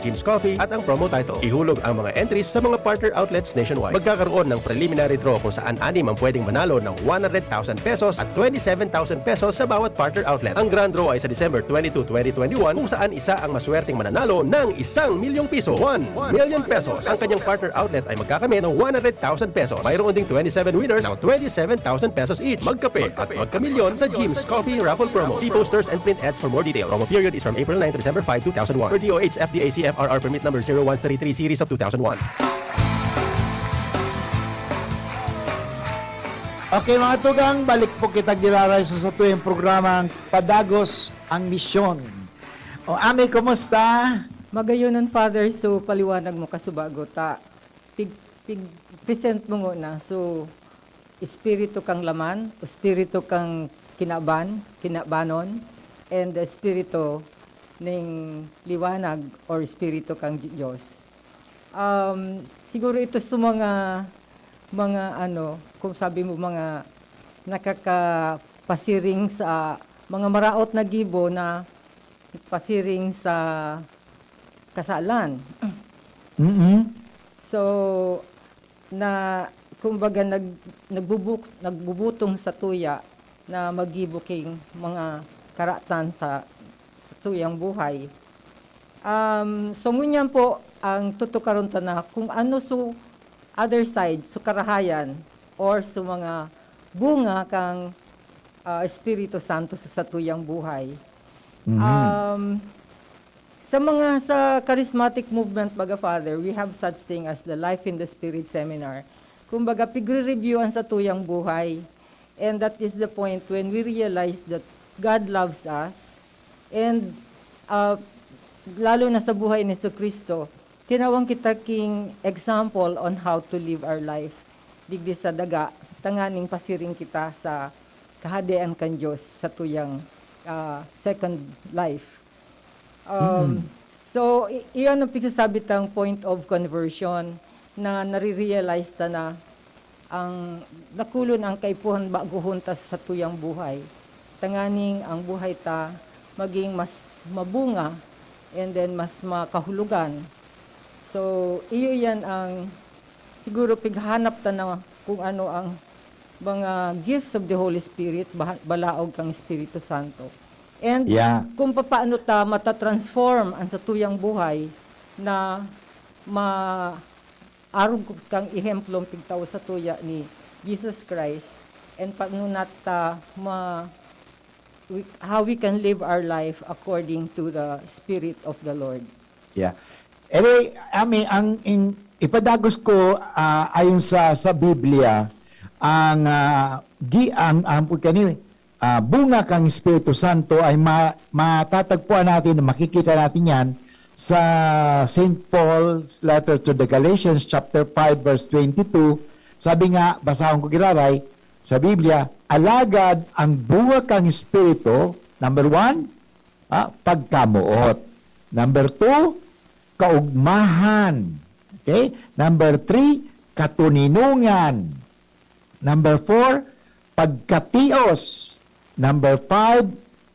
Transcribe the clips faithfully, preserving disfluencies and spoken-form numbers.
Jim's Coffee at ang promo title. Ihulog ang mga entries sa mga partner outlets nationwide. Magkakaroon ng preliminary draw kung saan anim ang pwedeng manalo ng one hundred thousand pesos at twenty-seven thousand pesos sa bawat partner outlet. Ang grand draw ay sa December twenty-two, twenty twenty-one, kung saan isa ang maswerteng mananalo ng isang milyong piso, one million pesos. Ang kanyang partner outlet ay magkakamit ng one hundred thousand pesos. Mayroon ding twenty-seven winners ng twenty-seven thousand pesos each. Magkape at magkamilyon sa Jim's Coffee Raffle Promo. See posters and print ads for more details. Promo period is from April nine to December five, two thousand one. Per D O H F D A C F R R Permit Number zero one three three Series of two thousand one. Okay, mga tugang, balik po kita giraray sa satuyang programang Padagos ang Misyon. O, Ami, kumusta? Magayonon, Father, so paliwanag mo kasubago ta. Pig, pig, present mo nguna. So, espiritu kang laman, espiritu kang kinaban, kinabanon, and the espiritu ning liwanag or espiritu kang Di- Diyos. Um, siguro ito sa mga, mga ano, kung sabi mo, mga nakakapasiring sa mga maraot na gibo na pasiring sa kasalan. Mm-mm. So, na kumbaga nag, nagbubuk, nagbubutong sa tuya na magibo king mga karatan sa, sa tuyang buhay. Um, so, ngunyan po, ang tutukaron ta na kung ano so other side, so karahayan, or so mga bunga kang ah, Espiritu Santo sa satuyang buhay. Mhm. Um, sa mga sa charismatic movement, baga, Father, we have such thing as the Life in the Spirit Seminar. Kumbaga, pigre-review ang satuyang buhay. And that is the point when we realize that God loves us. And uh, lalo na sa buhay ni Jesu Cristo, tinawan kita king example on how to live our life digdi sa daga, tanganing pasiring kita sa Kahadean kan Dios sa tuyang ah, second life. Um, so, i- iyan ang pigsasabi tang point of conversion na nare-realize ta na ang dakulon ang kaipuhan baguhon ta sa tuyang buhay. Tanganing ang buhay ta maging mas mabunga and then mas makahulugan. So, iyo yan ang siguro pighanap ta na kung ano ang mga gifts of the Holy Spirit, bah- balaog kang Espiritu Santo. And Yeah. kung paano ta matatransform ang satuyang buhay na ma arog kang ehemplong pigtao sa tuya ni Jesus Christ and paano nata ma we, how we can live our life according to the Spirit of the Lord. Yeah. Anyway, Ami, ang in, ipadagos ko ah, ayon sa sa Biblia, ang ah, gi ang ang kani ah, bunga kang Espiritu Santo ay ma, matatagpuan natin, makikita natin yan sa Saint Paul's letter to the Galatians chapter five verse twenty-two. Sabi nga, basahon ko giraray sa Biblia, alagad ang bunga kang Espiritu, number one, ah, pagkamoot. Number two, kaugmahan. Okay? Number three, katoninongan. Number four, pagkatios. Number five,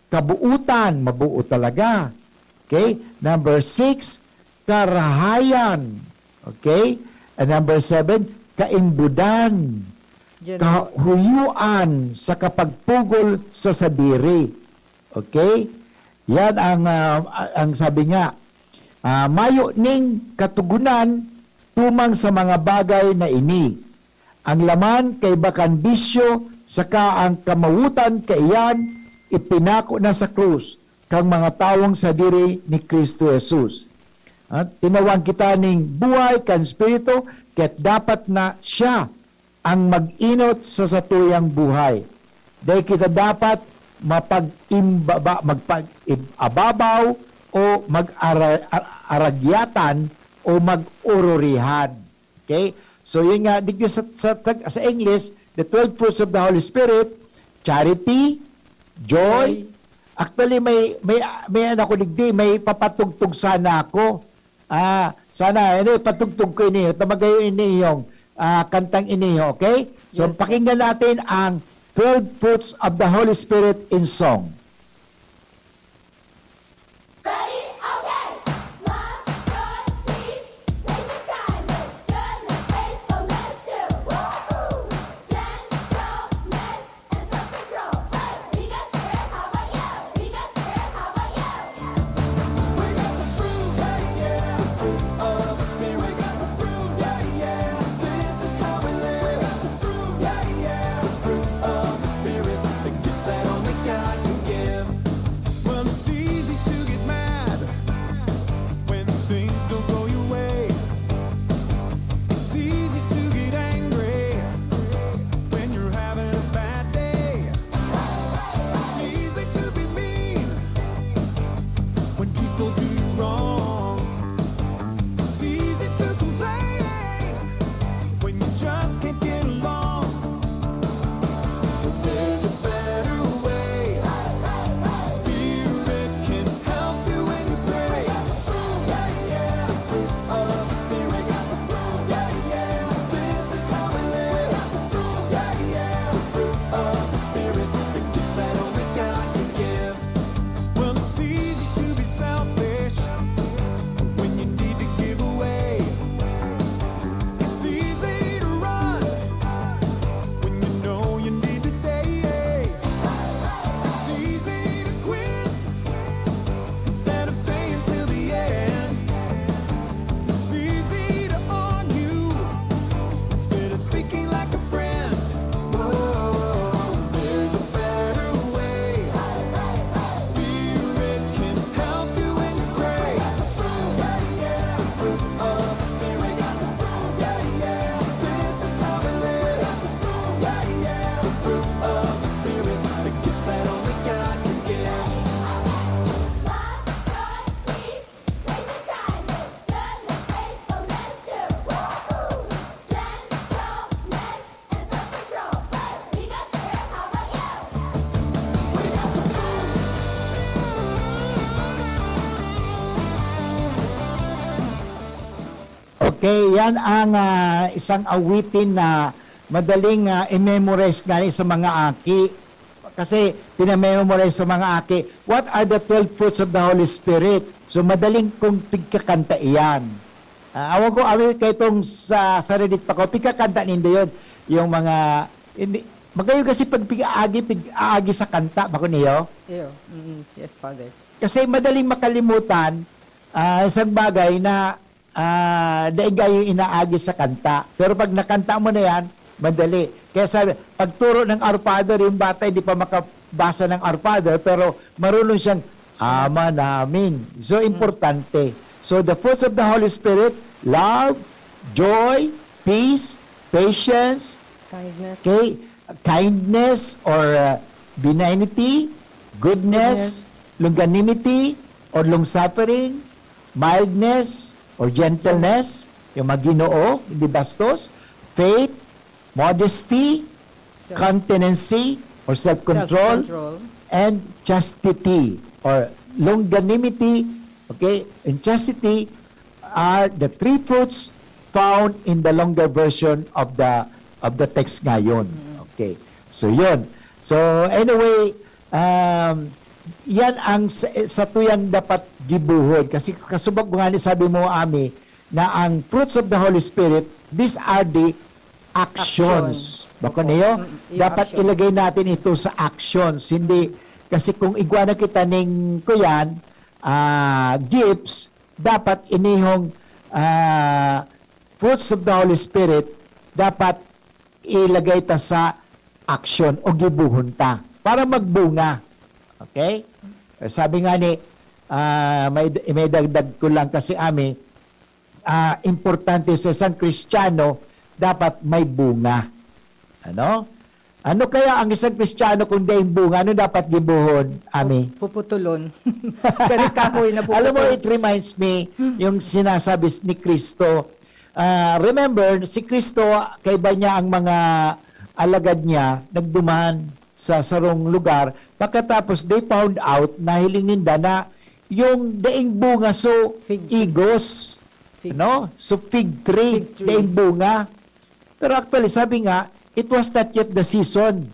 kabuutan. Mabuo talaga. Okay? Number six, karahayan. Okay? And number seven, kaimbudan. General. Kahuyuan sa kapagpugol sa sadiri. Okay? Yan ang ah, ang sabi nga, ah, mayo ning katugunan tumang sa mga bagay na ini. Ang laman kaiba kan bisyo, saka ang kamawotan kaiyan ipinako na sa krus kan mga tawong sadiri ni Cristo Jesus. Ah, tinawan kita ning buhay kan Espiritu, kaya't dapat na siya ang mag-inot sa satuyang buhay. Dai kita dapat mapag-imbaba, magpag-ababaw o mag-aragyatan o mag-ururihan. Okay? So, yun nga, digdi sa, sa, tag- sa English, the twelve fruits of the Holy Spirit, charity, joy. Actually, may, may, may ano ko digdi, may papatugtog sana ako. Ah, sana, ano, patugtog ko ini, tamagayo ini yung ah, kantang ini, okay? So, Yes, po. Pakinggan natin ang twelve fruits of the Holy Spirit in song. Okay, yan ang ah, isang awitin na madaling ah, i-memorize nga ni sa mga aki. Kasi pinamemorize sa mga aki, what are the twelve fruits of the Holy Spirit? So madaling kung pigkakanta iyan. Ah, awan ko, awi kayo itong sa saradit pa ko, pigkakanta nindo yun. Yung mga, hindi, magayon kasi pag pig-aagi, pig-aagi sa kanta, bako niyo? Iyo. Mm, yes, Father. Kasi madaling makalimutan, ah, isang bagay na ah, daig yung inaagi sa kanta. Pero pag nakanta mo na yan, madali. Kaya sabi, pagturo ng Our Father, yung bata hindi pa makabasa ng Our Father, pero marunong siyang, Ama namin. So, importante. So, the fruits of the Holy Spirit, love, joy, peace, patience, Kindness. okay, kindness or uh, benignity, goodness, longanimity or long-suffering, mildness or gentleness, yung maginoo, hindi bastos, faith, modesty, continency or self-control, Self-control. and chastity or longanimity, okay? And chastity are the three fruits found in the longer version of the of the text ngayon. Okay. So, yun. So, anyway, um, yan ang sa, sa tuyang dapat gibuhon. Kasi kasubag mo nga ni sabi mo, Ami, na ang fruits of the Holy Spirit, these are the actions. Actions. Bako Opo. niyo? Mm, yung Dapat action. Ilagay natin ito sa actions. Hindi, kasi kung igwa na kita ning, kuyan, ah, gifts, dapat inihong ah, fruits of the Holy Spirit, dapat ilagay ta sa action o gibuhon ta para magbunga. Okay? Eh, sabi nga ni, ah, may, may dagdag ko lang kasi, Ami, ah, importante sa isang Kristiyano, dapat may bunga. Ano? Ano kaya ang isang Kristiyano kung daing bunga? Ano dapat gibuhon, Ami? Puputulon. Kani kahoy na puputol. Alam mo, it reminds me yung sinasabi ni Kristo. Ah, remember, si Kristo, kaiba niya ang mga alagad niya, nagduman sa sarong lugar. Pagkatapos, they found out, nahiling ninda na yung daing bunga, so Fig tree. Igos. Fig. No? So fig tree, Fig tree. Daing bunga. Pero actually, sabi nga, it was not yet the season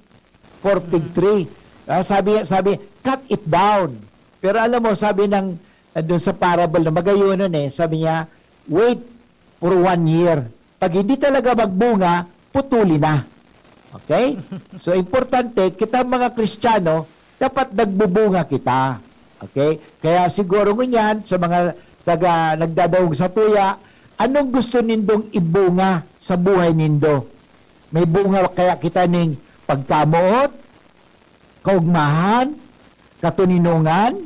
for fig tree. Ah, sabi, sabi, cut it down. Pero alam mo, sabi ng, ah, dun sa parable na magayonon eh, sabi niya, wait for one year. Pag hindi talaga magbunga, putuli na. Okay? So, importante, kita mga Kristiyano, dapat nagbubunga kita. Okay? Kaya siguro ngunyan, sa mga taga nagdadangog sa tuya, anong gusto nindong ibunga sa buhay nindo? May bunga kaya kita ning pagkamoot, kaugmahan, katoninongan,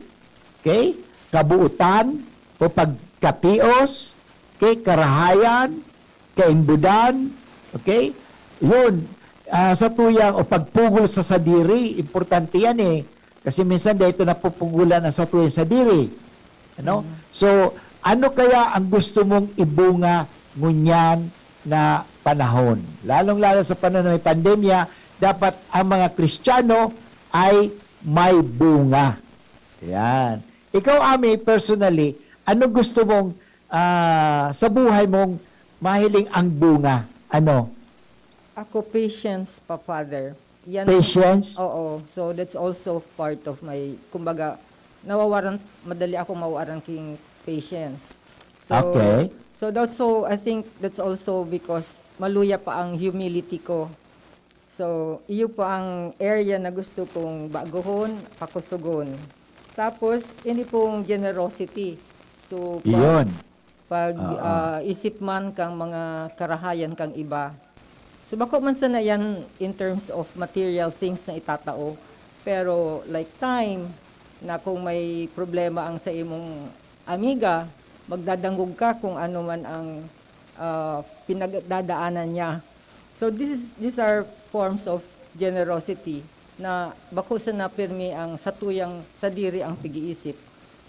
okay? Kabuutan o pagkatios, okay? Karahayan, kaimbudan, okay? Yun, ah, sa tuyang o pagpugol sa sadiri, importante yan eh. Kasi minsan dahil ito napupugulan ang sa tuyang sadiri. Ano? So, ano kaya ang gusto mong ibunga ngunyan na panahon? Lalong-lalo sa panahon na may pandemya, dapat ang mga Kristiyano ay may bunga. Yan. Ikaw, Ami, personally, ano gusto mong ah, sa buhay mong mahiling ang bunga? Ano? Ako, patience pa, Father. Yan. Patience? Oo. So, that's also part of my, kumbaga, nawawaran, madali ako mawaran king patience. So, Okay. So, that's so, I think that's also because maluya pa ang humility ko. So, iyo po ang area na gusto kong baguhon, pakusugon. Tapos, ini pong generosity. So, pag, Iyon. pag Oo. ah, isip man kang mga karahayan kang iba. So, bako man sana yan in terms of material things na itatao. Pero, like time, na kung may problema ang sa imong amiga, magdadangog ka kung ano man ang ah, pinagdadaanan niya. So, this is, these are forms of generosity na bako sana pirmi ang satuyang sadiri ang pag-iisip,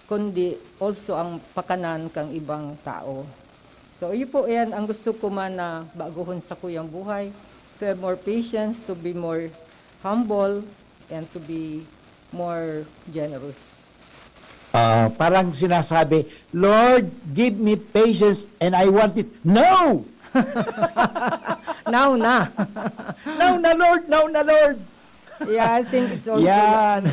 kundi also ang pakanan kang ibang tao. So, iyo po yan ang gusto ko man na baguhon sa kuyang buhay, to have more patience, to be more humble, and to be more generous. Ah, parang sinasabi, "Lord, give me patience and I want it now!" Now na. "Now na, Lord! Now na, Lord!" Yeah, I think it's also... Yan.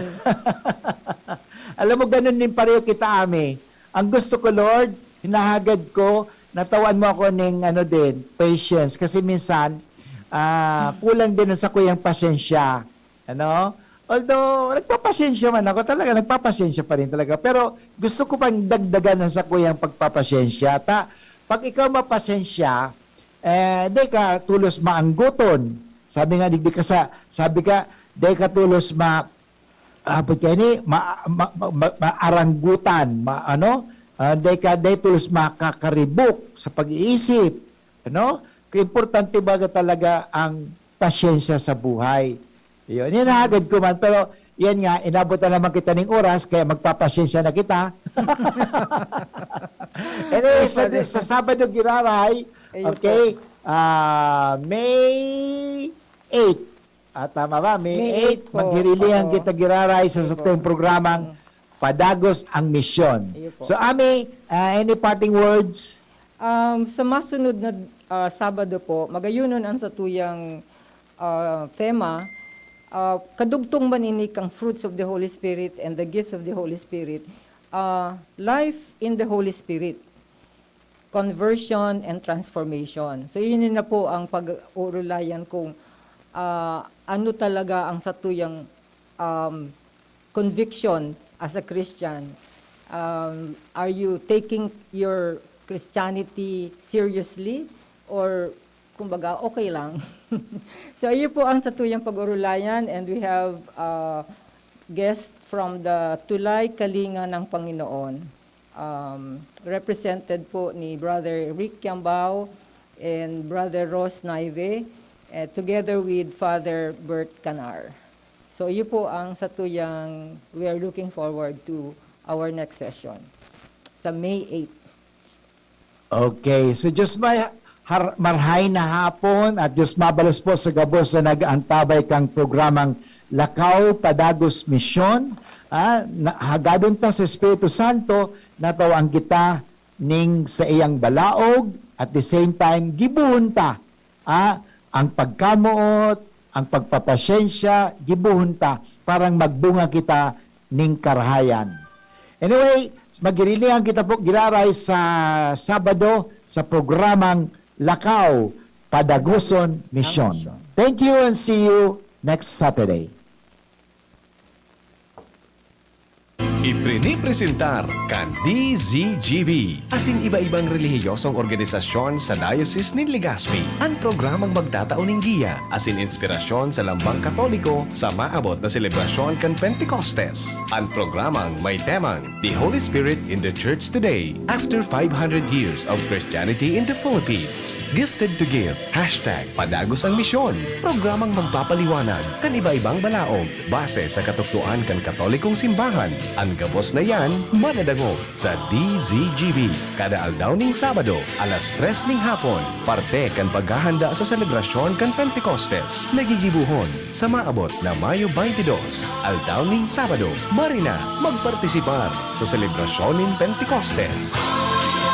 Alam mo, ganun din pareho kita, Ami. Ang gusto ko, Lord, hinahagad ko, natawan mo ako ning ano din, patience. Kasi minsan, ah, kulang din ang sakuyang pasensya. Ano? Although, nagpapasensya man ako talaga, nagpapasensya pa rin talaga. Pero gusto ko pang dagdagan ang sakuyang pagpapasensya. Ta, pag ikaw mapasensya, eh, di ka tulos maanggoton. Sabi nga, digdi ka sa, sabi ka, di ka tulos ma, ah, pagka ini, ma, ma, ma, ma, maaranggutan, ma, ano? Ah, di ka, di tulos makakaribok sa pag-iisip. Ano? Kaya importante baga talaga ang pasyensya sa buhay. Yun, hinahagad ko man. Pero, yan nga, inabot na naman kita ning oras, kaya magpapasyensya na kita. Anyway, sa, sa Sabado giraray, Ayun okay, ah, May eight. Ah, tama ba? May May eight, eight po. Maghirilihan Oo. Kita giraray sa Ayun satuyang po. Programang Padagos ang Misyon. Ayun po. So, Ami, ah, any parting words? Um, sa masunod na ah, Sabado po, magayunon ang satuyang ah, tema. Ah, kadugtong man ini kan fruits of the Holy Spirit and the gifts of the Holy Spirit, ah, life in the Holy Spirit, conversion and transformation. So, yun na po ang pag-uurulayan kung ah, ano talaga ang satuyang um, conviction as a Christian. Um, are you taking your Christianity seriously, or kumbaga, okay lang? So, iyo po ang satuyang pag-urulayan, and we have uh, guest from the Tulay Kalinga ng Panginoon, um, represented po ni Brother Rick Kiambao and Brother Ross Naive, eh, together with Father Bert Canar. So, iyo po ang satuyang, we are looking forward to our next session sa May eight. Okay. So, Diyos may har- marhay na hapon at Diyos mabalos po sa gabos na nag-aantabay kang Programang Lakaw Padagos Misyon. Ah, na, hagadon ta sa Espiritu Santo, natawan kita ning sa iyang balaog, at the same time, gibohon ta ah, ang pagkamoot, ang pagpapasyensya, gibohon ta, parang magbunga kita ning karahayan. Anyway, maghirilihan kita po giraray sa Sabado sa Programang Lakaw, Padaguson, Misyon. Thank you and see you next Saturday. Iprinipresentar kan D Z G B asin iba-ibang relihiyosong organisasyon sa Diocese nin Legazpi an programang magtatao nin giya asin inspirasyon sa lambang Katoliko sa maabot na selebrasyon kan Pentecostes. An programang may temang The Holy Spirit in the Church Today, After five hundred Years of Christianity in the Philippines, Gifted to Give, Hashtag Padagos ang Misyon, programang magpapaliwanag kan iba-ibang balaog base sa katukdoan kan Katolikong Simbahan. An gabos na iyan madadangog sa D Z G B kada aldaw ning Sabado, alas tres ning hapon, parte kan paghahanda sa selebrasyon kan Pentecostes na gigibohon sa maabot na Mayo twenty-two, aldaw nin Sabado. Maray na magpartisipar sa selebrasyon nin Pentecostes.